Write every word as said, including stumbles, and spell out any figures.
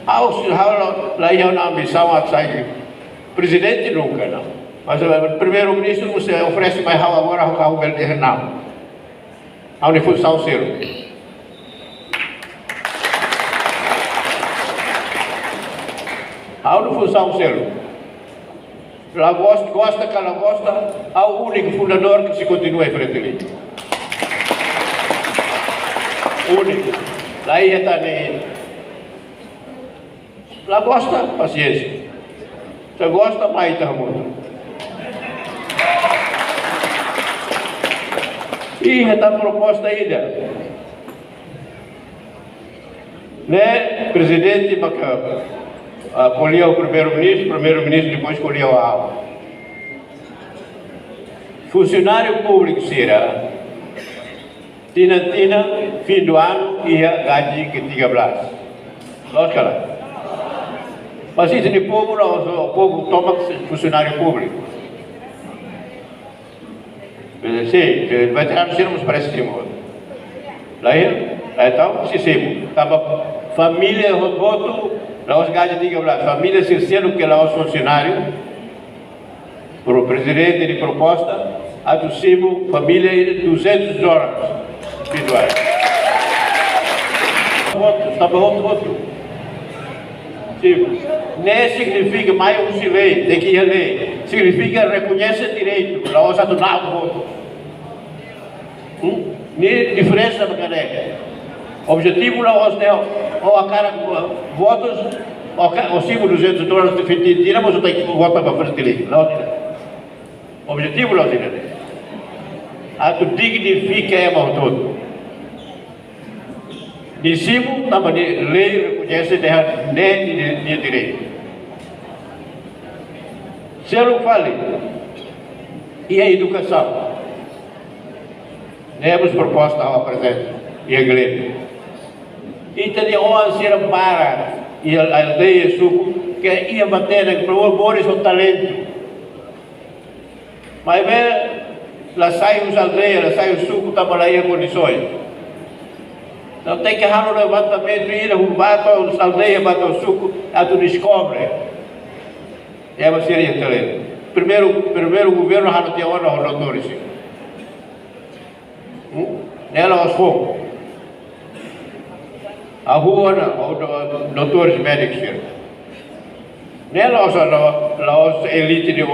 Ha'u, ha'u la, la iha ona ambisaun atu sai prezidente nunka, não. Mas, eh, primeiru-ministru, se oferese mai ha'u agora, ha'u, ha'u bele dehan não. Ha'u-nia funsaun seluk. Ha'u-nia funsaun seluk. La gosta, gosta ka la gosta, ha'u úniku fundadór ke sei kontinua iha Fretilin. Úniku. La iha tan ne'e. La gosta, pasiénsia. Se gosta, mai ita hamutuk. Iha tan proposta ida. Ne'e, prezidente maka, ah, ko'alia ho primeiru-ministru, primeiru-ministru depois ko'alia ho ha'u. Funsionáriu públiku sira, tinan-tinan, fim do ano, iha gaji ketiga belas. Loos ka lae? Mas ita-nia povu, la'ós povu tomak funsionáriu públiku. Eh, sin, eh, veteranu sira mós parese simu. Lae, entaun, sei simu. Tanba família hotu-hotu, la'ós gaji tiga belas, família sira seluk ke la'ós funsionáriu, pro-, prezidente nia proposta, atu simu família ida duzentos dólares individuais. Hotu, tanba hotu-hotu. Simu. Ne'e signifika, mai husi lei, tenke iha lei. Signifika rekoñese direitu, la'ós atu na'ok votu. Hmm? Ne'e diferensa mak ne'e. Objetivu la'ós ne'e, ó hakarak votus, ó ka-, ó simu duzentos dólares de fiti, tira, mas ó tenke vota ba Fretilin. La'ós. Objetivu la'ós ne'e. Atu dignifika ema hotu-hotu. Nia simu, tanba ne'e lei rekoñese dehan ne'e nia, nia direitu. Seluk fali, iha edukasaun. Ne'e mós proposta ha'u aprezenta iha Glebe. Ita-nia oan sira barak iha aldeia, suku, ke iha matenek, pro moris ho talentu. Maibé la sai husi aldeia, la sai husi suku, tanba la iha kondisoens. Entaun tenke halo levantamentu ida, hodi bá to'o aldeia, bá to'o suku, atu deskobre. Ema sira iha talentu. Primeiru, primeiru governu halo tiha ona ho doutores. Hmm? Ne'e la'ós foun. Hahú ona ho do-, doutores médikus sira. Ne'e la'ós, la'ós, la'ós elite de